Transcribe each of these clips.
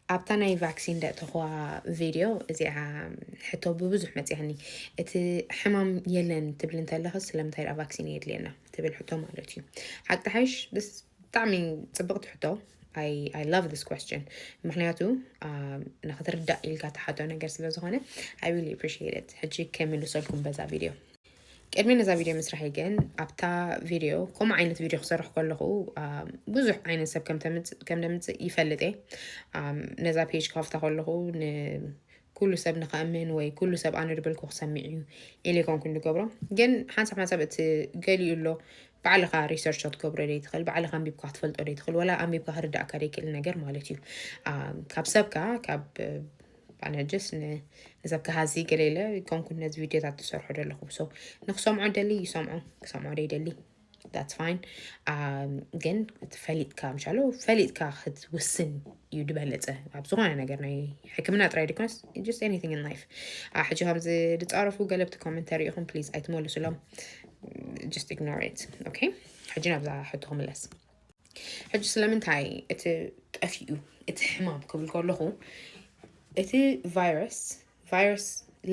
ኣብታ ናይ ቫክሲን ደእተኹዋ ቪድዮ እዚኣ ሕቶ ብብዙሕ መፅያኒ። እቲ ሕማም የለን ትብል እንተለኸ ስለምንታይ ደኣ ቫክሲን የድልየና ትብል ሕቶ ማለት እዩ። ሓቂ ሓይሽ ብጣዕሚ ፅብቕቲ ሕቶ። I love this question። ምክንያቱ ንክትርዳእ ኢልካ ተሓቶ ነገር ስለ ዝኾነ I really appreciate it። ሕጂ ከምልሰልኩም በዛ ቪድዮ። ቅድሚ ነዛ ቪድዮ ምስራሐይ ግን ኣብታ ቪድዮ ከምኡ ዓይነት ቪድዮ ክሰርሕ ከለኹ ብዙሕ ዓይነት ሰብ ከም ደምፅእ ይፈልጥ እየ። ነዛ ፔጅ ከፍታ ከለኹ ኩሉ ሰብ ንኸእምን ወይ ኩሉ ሰብ ኣነ ድበልኩ ክሰምዕ እዩ ኢለ ይኮንኩ ንገብሮ። ግን ሓንሳብ ሓንሳብ እቲ ገሊኡ ኣሎ ባዕልኻ ሪሰርች ክትገብሮ ደይ ትኽእል፣ ባዕልኻ ኣንቢብካ ክትፈልጦ ደይ ትኽእል፣ ወላ ኣንቢብካ ክርዳእካ ደይ ክእል ነገር ማለት እዩ። ካብ ሰብካ ካብ ኣነጀስ ንሰብ ክሃዚ ገለ ኢለ ኮንኩን ነዚ ቪድዮታት ትሰርሖ ዘለኹ። So ንክሰምዖ ደሊ ይሰምዖ፣ ክሰምዖ ደይ ደሊ that's fine። ግን እቲ ፈሊጥካ ምሻሎ ፈሊጥካ ክትውስን እዩ ድበለፀ ኣብ ዝኾነ ነገር ናይ ሕክምና ጥራይ ድኮነስ just anything in life። ሕጂ ከምዚ ድፃረፉ ገለብቲ ኮመንተሪ ኢኹም please ኣይትመልሱሎም። Just ignore it okay። ሕጂ ናብዛ ሕቶ ክምለስ። ሕጂ ስለምንታይ እቲ ጠፊኡ እቲ ሕማም ክብል ከለኹ እቲ ቫይረስ ቫይረስ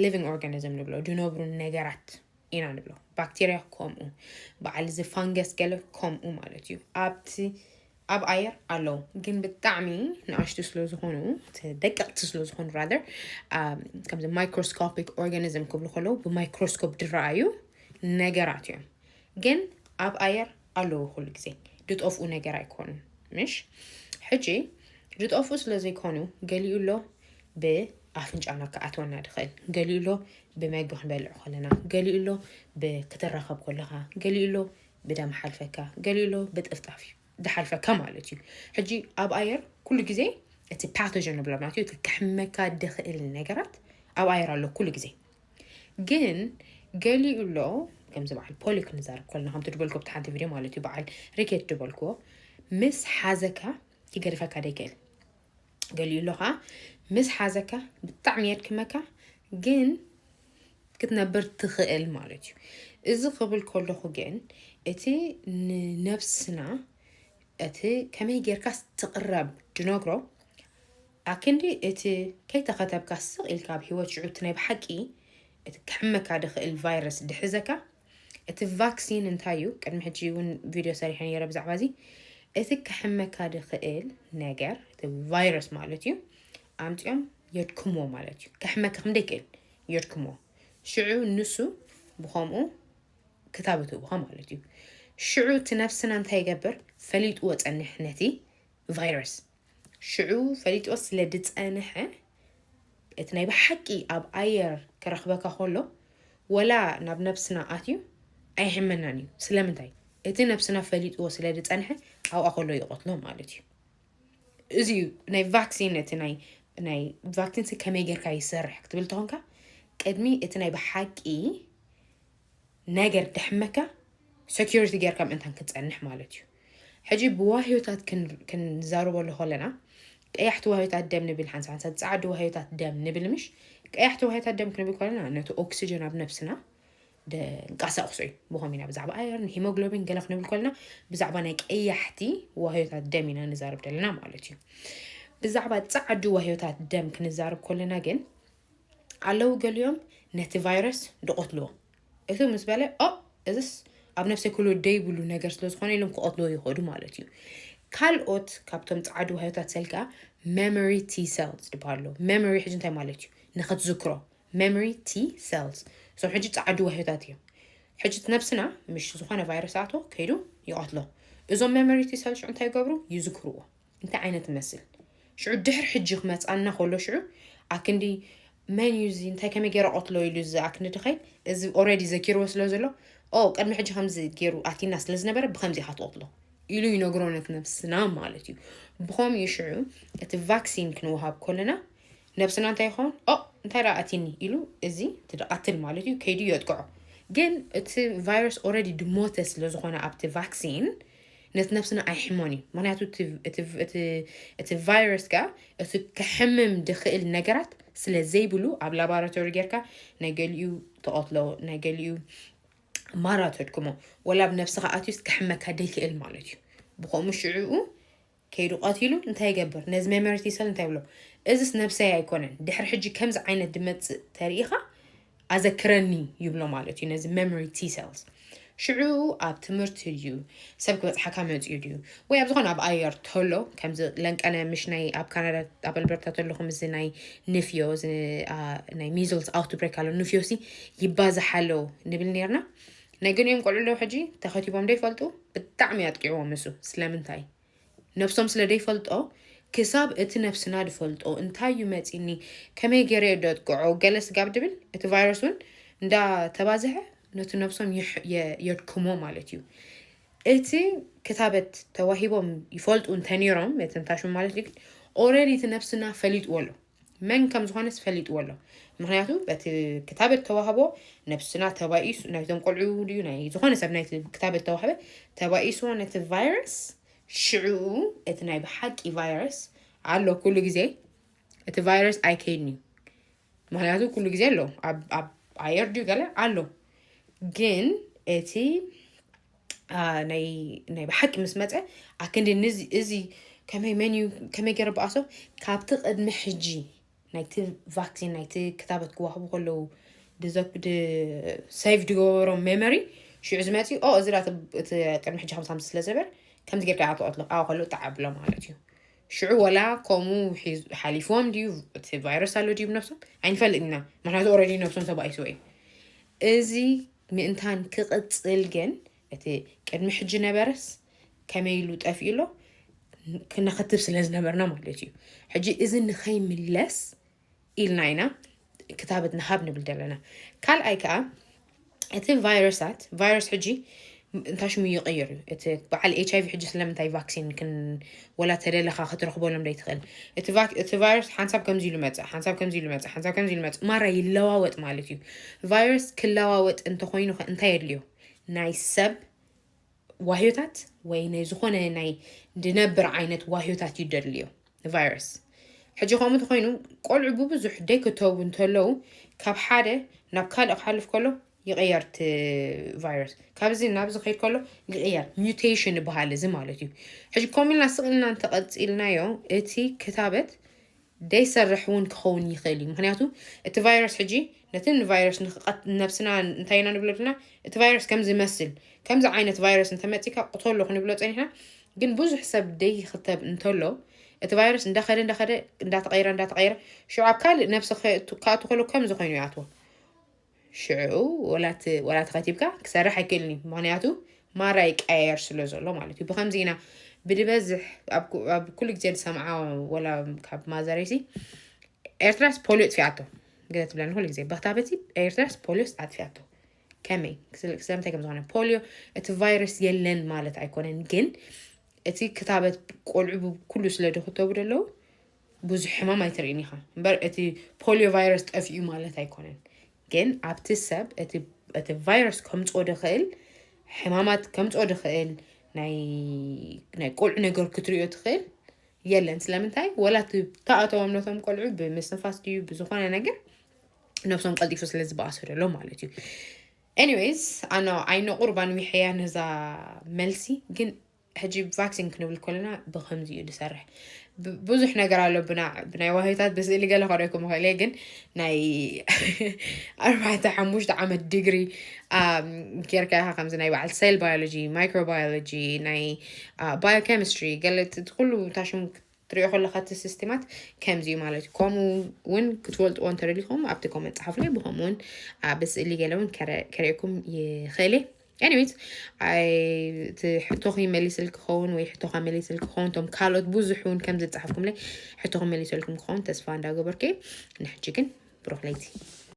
living organism ንብሎ ድነብሩ ነገራት ኢና ንብሎ። ባክቴርያ ከምኡ በዓል እዚ ፋንገስ ገለ ከምኡ ማለት እዩ። ኣብቲ ኣብ ኣየር ኣለዉ ግን ብጣዕሚ ንኣሽቱ ስለ ዝኾኑ ደቀቕቲ ስለ ዝኾኑ rather ከምዚ microscopic organism ክብሉ ከለዉ ብማይክሮስኮፕ ድረኣዩ ነገራት እዮም። ግን ኣብ ኣየር ኣለዉ ኩሉ ግዜ ድጠፍኡ ነገር ኣይኮኑን ምሽ። ሕጂ ድጠፍኡ ስለ ዘይኮኑ ገሊኡ ኣሎ ብኣፍንጫና ክኣትወና ድኽእል፣ ገሊኡ ኣሎ ብመግቢ ክንበልዕ ከለና፣ ገሊኡ ኣሎ ብክትራኸብ ከለኻ፣ ገሊኡ ኣሎ ብደም ሓልፈካ፣ ገሊኡ ኣሎ ብጥፍጣፍ እዩ ድሓልፈካ ማለት እዩ። ሕጂ ኣብ ኣየር ኩሉ ግዜ እቲ ፓቶጀን ንብሎ ማለት እዩ እቲ ክሕመካ ድኽእል ነገራት ኣብ ኣየር ኣሎ ኩሉ ግዜ። ግን ገሊኡ ኣሎ ከምዚ በዓል ፖሊ ክንዛረብ ከለና ከምቲ ድበልኮ ብቲ ሓንቲ ቪድዮ ማለት እዩ በዓል ሪኬት ድበልክዎ ምስ ሓዘካ ክገድፈካ ደይክእል። ገሊኡ ኣሎ ከዓ ምስ ሓዘካ ብጣዕሚ የድክመካ ግን ክትነብር ትኽእል ማለት እዩ። እዚ ክብል ከለኹ ግን እቲ ንነብስና እቲ ከመይ ጌርካ ትቕረብ ድነግሮ ኣክንዲ እቲ ከይተኸተብካ ስቕ ኢልካ ኣብ ህይወት ሽዑ እቲ ናይ ብሓቂ እቲ ክሕመካ ድኽእል ቫይረስ ድሕዘካ እቲ ቫክሲን እንታይ እዩ? ቅድሚ ሕጂ እውን ቪድዮ ሰሪሐ ነይረ ብዛዕባ እዚ። እቲ ክሕመካ ድኽእል ነገር እቲ ቫይረስ ማለት እዩ ኣምፅኦም የድክምዎ ማለት እዩ። ክሕመካ ክንደይ ይክእል የድክምዎ። ሽዑ ንሱ ብኸምኡ ክታበት ይህቡኻ ማለት እዩ። ሽዑ እቲ ነብስና እንታይ ይገብር? ፈሊጥዎ ጸኒሕ ነቲ ቫይረስ። ሽዑ ፈሊጥዎ ስለ ድጸንሐ እቲ ናይ ብሓቂ ኣብ ኣየር ክረኽበካ ከሎ ወላ ናብ ነብስና ኣትዩ ኣይሕመናን እዩ። ስለምንታይ? እቲ ነብስና ፈሊጥዎ ስለ ድጸንሐ ኣብኣ ከሎ ይቐትሎ ማለት እዩ። እዚ እዩ ናይ ቫክሲን እቲ ናይ ናይ ቫክሲን ከመይ ጌርካ ይሰርሕ ክትብል ተኾንካ ቅድሚ እቲ ናይ ብሓቂ ነገር ድሕመካ ሰኪሪቲ ጌርካ ምእንታን ክትጸንሕ ማለት እዩ። ሕጂ ብዋህዮታት ክንዛረበሉ ከለና ቀያሕቲ ዋህዮታት ደም ንብል ሓንሳ ሓንሳ ጸዓዲ ዋህዮታት ደም ንብል ምሽ ቀያሕቲ ዋህዮታት ደም ክንብል ከለና ነቲ ኦክሲጅን ኣብ ነብስና ደንቀሳቕሶ እዩ። ብኸም ኢና ብዛዕባ ኣየር ንሂሞግሎቢን ገለ ክንብል ከለና ብዛዕባ ናይ ቀያሕቲ ዋህዮታት ደም ኢና ንዛረብ ዘለና ማለት እዩ። ብዛዕባ ጸዓዲ ዋህዮታት ደም ክንዛረብ ከለና ግን ኣለዉ ገሊኦም ነቲ ቫይረስ ድቐትልዎ። እቲ ምስ በለ ኦ እዚስ ኣብ ነፍሰይ ክሎ ደይብሉ ነገር ስለ ዝኾነ ኢሎም ክቐትልዎ ይኸዱ ማለት እዩ። ካልኦት ካብቶም ጸዓዲ ዋህዮታት ሰልካ memory T cells ዝበሃሉ። Memory ሕጂ እንታይ ማለት እዩ? ንኽትዝክሮ memory T cells እሶም ሕጂ ጸዓዲ ዋህዮታት እዮም። ሕጂ እቲ ነብስና ምሽ ዝኾነ ቫይረስ ኣቶ ከይዱ ይቐትሎ። እዞም memory T cells ሽዑ እንታይ ይገብሩ? ይዝክርዎ። እንታይ ዓይነት መስል ሽዑ ድሕር ሕጂ ክመፅኣና ከሎ ሽዑ ኣክንዲ መን እዩ እዚ እንታይ ከመይ ገይረ ቀትሎ ኢሉ እዚ ኣክንዲ ኸይድ እዚ already ዘኪርዎ ስለ ዘሎ ኦ ቅድሚ ሕጂ ከምዚ ገይሩ ኣቲና ስለ ዝነበረ ብከምዚ ኢኻ ትቐትሎ ኢሉ ይነግሮ ነት ነብስና ማለት እዩ። ብኸምኡ እዩ ሽዑ እቲ ቫክሲን ክንወሃብ ከለና ነብስና እንታይ ይኸውን ኦ እንታይ ደኣ ኣቲኒ ኢሉ እዚ ትድኣትል ማለት እዩ ከይዱ የጥቅዖ። ግን እቲ ቫይረስ already ድሞተ ስለ ዝኾነ ኣብቲ ቫክሲን ነቲ ነብስና ኣይሕሞን እዩ። ምክንያቱ እቲ ቫይረስ ከ እቲ ክሕምም ድኽእል ነገራት ስለ ዘይብሉ ኣብ ላቦራቶሪ ጌርካ ናይ ገሊኡ ተቐትሎ ናይ ገሊኡ ማራ ተድክሞ ወላ ኣብ ነብስኻ ኣትዩስ ክሕመካ ደይክእል ማለት እዩ። ብኸምኡ ሽዕኡ ከይዱ ቀቲሉ እንታይ ይገብር? ነዚ memory T cell እንታይ ይብሎ? እዚስ ነብሰይ ኣይኮነን፣ ድሕሪ ሕጂ ከምዚ ዓይነት ድመፅእ ተርኢኻ ኣዘክረኒ ይብሎ ማለት እዩ ነዚ memory T cells። ሽዑ ኣብ ትምህርቲ ድዩ ሰብ ክበፅሓካ መፅኡ ድዩ ወይ ኣብ ዝኾነ ኣብ ኣየር ተሎ ከምዚ ለንቀነ ምሽ ናይ ኣብ ካናዳ ኣብ ኣልበርታ ተለኹም እዚ ናይ ንፍዮ እዚ ናይ measles outbreak ኣሎ ንፍዮ ሲ ይባዛሕ ኣሎ ንብል ነርና። ናይ ገኒኦም ቆልዑ ኣለዉ ሕጂ ተኸቲቦም ደይፈልጡ ብጣዕሚ ኣጥቂዕዎም እሱ ስለምንታይ ነብሶም ስለ ደይፈልጦ ክሳብ እቲ ነብስና ድፈልጦ እንታይ እዩ መፂኒ ከመይ ገይረ እየ ደጥቅዖ ገለ ስጋብ ድብል እቲ ቫይረስ እውን እንዳተባዝሐ ነቲ ነብሶም የድክሞ ማለት እዩ። እቲ ክታበት ተዋሂቦም ይፈልጡ እንተነይሮም መተንታሹ ማለት እዩ ግን already እቲ ነብስና ፈሊጥዎ ኣሎ መን ከም ዝኾነስ ፈሊጥዎ ኣሎ። ምክንያቱ በቲ ክታበት ተዋህቦ ነብስና ተባኢሱ ናይቶም ቆልዑ ድዩ ናይ ዝኾነ ሰብ ናይቲ ክታበት ተዋህበ ተባኢስዎ ነቲ ቫይረስ ሽዕኡ እቲ ናይ ብሓቂ ቫይረስ ኣሎ ኩሉ ግዜ እቲ ቫይረስ ኣይከይድን እዩ። ምክንያቱ ኩሉ ግዜ ኣሎ ኣብ ኣየር ድዩ ገለ ኣሎ ግን እቲ ናይ ብሓቂ ምስ መፀ ኣክንዲ እዚ ከመይ መን እዩ ከመይ ገይረ ብኣሶ ካብቲ ቅድሚ ሕጂ ናይቲ ቫክሲን ናይቲ ክታበት ክዋህቡ ከለዉ ብዘብድ ሰይቭ ዝገበሮም ሜሞሪ ሽዑ ዝመፅኡ ኦ እዚ እቲ ቅድሚ ሕጂ ከምሳም ስለ ዘበር ከምዚ ጌርካ ኣትቆትሎ ኣብ ከለዉ ጣዕ ብሎ ማለት እዩ። ሽዑ ወላ ከምኡ ሓሊፍዎም ድዩ እቲ ቫይረስ ኣሎ ድዩ ነብሶም ኣይንፈልጥ ኢና። ምክንያቱ ኦረዲ ነብሶም ተባኢስዎ እዩ። እዚ ምእንታን ክቕፅል ግን እቲ ቅድሚ ሕጂ ነበረስ ከመይ ኢሉ ጠፊኡ ኣሎ ክነኸትብ ስለ ዝነበርና ማለት እዩ። ሕጂ እዚ ንኸይምለስ ኢልና ኢና ክታበት ንሃብ ንብል ዘለና። ካልኣይ ከዓ እቲ ቫይረሳት ቫይረስ ሕጂ እንታይ ሽሙ ይቕይር እዩ እቲ በዓል ኤች ኣይቪ ሕጂ ስለምንታይ ቫክሲን ክን ወላ ተደለኻ ክትረኽበሎም ደይትኽእል እቲ ቫክ- እቲ ቫይረስ ሓንሳብ ከምዚ ኢሉ መፅእ ሓንሳብ ከምዚ ኢሉ መፅእ ሓንሳብ ከምዚ ኢሉ መፅእ ማራ ይለዋወጥ ማለት እዩ። ቫይረስ ክለዋወጥ እንተኮይኑ ከ እንታይ የድልዮ? ናይ ሰብ ዋህዮታት ወይ ናይ ዝኾነ ናይ ድነብር ዓይነት ዋህዮታት እዩ ደድልዮ ቫይረስ። ሕጂ ከምኡ ተኮይኑ ቆልዑ ብብዙሕ ደይክተቡ እንተለዉ ካብ ሓደ ናብ ካልእ ክሓልፍ ከሎ ይቕየር እቲ ቫይረስ ካብዚ ናብዚ ከይድ ከሎ ይቕየር mutation ይበሃል እዚ ማለት እዩ። ሕጂ ከምኡ ኢልና ስቕ ኢልና እንተቐፂልናዮ እቲ ክታበት ደይሰርሕ እውን ክኸውን ይኽእል እዩ። ምክንያቱ እቲ ቫይረስ ሕጂ ነቲ ንቫይረስ ንክቐት ነብስና እንታይ ኢና ንብሎ ድና እቲ ቫይረስ ከም ዝመስል ከምዚ ዓይነት ቫይረስ እንተመፂካ ቅተሎ ክንብሎ ፀኒሕና ግን ብዙሕ ሰብ ደይክተብ እንተሎ እቲ ቫይረስ እንዳኸደ እንዳኸደ እንዳተቐይረ እንዳተቐይረ ሽዑ ኣብ ካልእ ነብሲ ክኣቱ ከሎ ከምዚ ኮይኑ ይኣትዎ። ሽዑ ወላ ተኸቲብካ ክሰርሕ ኣይክእልን እዩ። ምክንያቱ ማራ ይቀያየር ስለ ዘሎ ማለት እዩ። ብከምዚ ኢና ብድበዝሕ ኣብ ኩሉ ግዜ ዝሰምዓ ወላ ካብ ማዘረይሲ ኤርትራስ ፖሊዮ ኣጥፊኣቶ ገለ ትብለኒ ኩሉ ግዜ ብክታበቲ ኤርትራስ ፖሊዮስ ኣጥፊኣቶ ከመይ ስለምንታይ ከም ዝኾነ ፖሊዮ እቲ ቫይረስ የለን ማለት ኣይኮነን ግን እቲ ክታበት ቆልዑ ብኩሉ ስለ ዝክተቡ ዘለዉ ብዙሕ ሕማም ኣይትርእን ኢኻ እምበር እቲ ፖሊዮ ቫይረስ ጠፊኡ ማለት ኣይኮነን። ግን ኣብቲ ሰብ እቲ ቫይረስ ከምፅኦ ድኽእል ሕማማት ከምፅኦ ድኽእል ናይ ቆልዑ ነገር ክትሪኦ ትኽእል የለን። ስለምንታይ ወላ ተኣተዎም ነቶም ቆልዑ ብምስትንፋስ ድዩ ብዝኾነ ነገር ነብሶም ቀልጢፉ ስለ ዝበኣሶ ደሎ ማለት እዩ። Anyways ኣነ ኣይነ ቁርባን ዊሐያ ነዛ መልሲ ግን ሕጂ ቫክሲን ክንብል ከለና ብከምዚ እዩ ዝሰርሕ ብዙሕ ነገር ኣሎ ብናይ ዋህዮታት ብስእሊ ገለ ከረኩም ይኽእል ግን ናይ ኣርባዕተ ሓሙሽተ ዓመት ዲግሪ ጌርካ ኢኻ ከምዚ ናይ በዓል cell biology microbiology ናይ biochemistry ገለ ኩሉ ታሽም ክትሪኦ ከለካ እቲ ሲስቴማት ከምዚ እዩ ማለት እዩ። ከምኡ እውን ክትፈልጥዎ እንተደሊኹም ኣብቲ ኮመንት ፀሓፉለይ ብከምኡ እውን ብስእሊ ገለ እውን ከርእየኩም ይኽእል እየ። Anyways እቲ ሕቶኺ መሊስል ክኸውን ወይ ሕቶኻ መሊስል ክኸውን እቶም ካልኦት ብዙሕ እውን ከም ዝፀሓፍኩምለይ ሕቶኺ መሊሰልኩም ክኸውን ተስፋ እንዳገበርኩ እየ። ንሕጂ ግን ብሩኽ ለይቲ።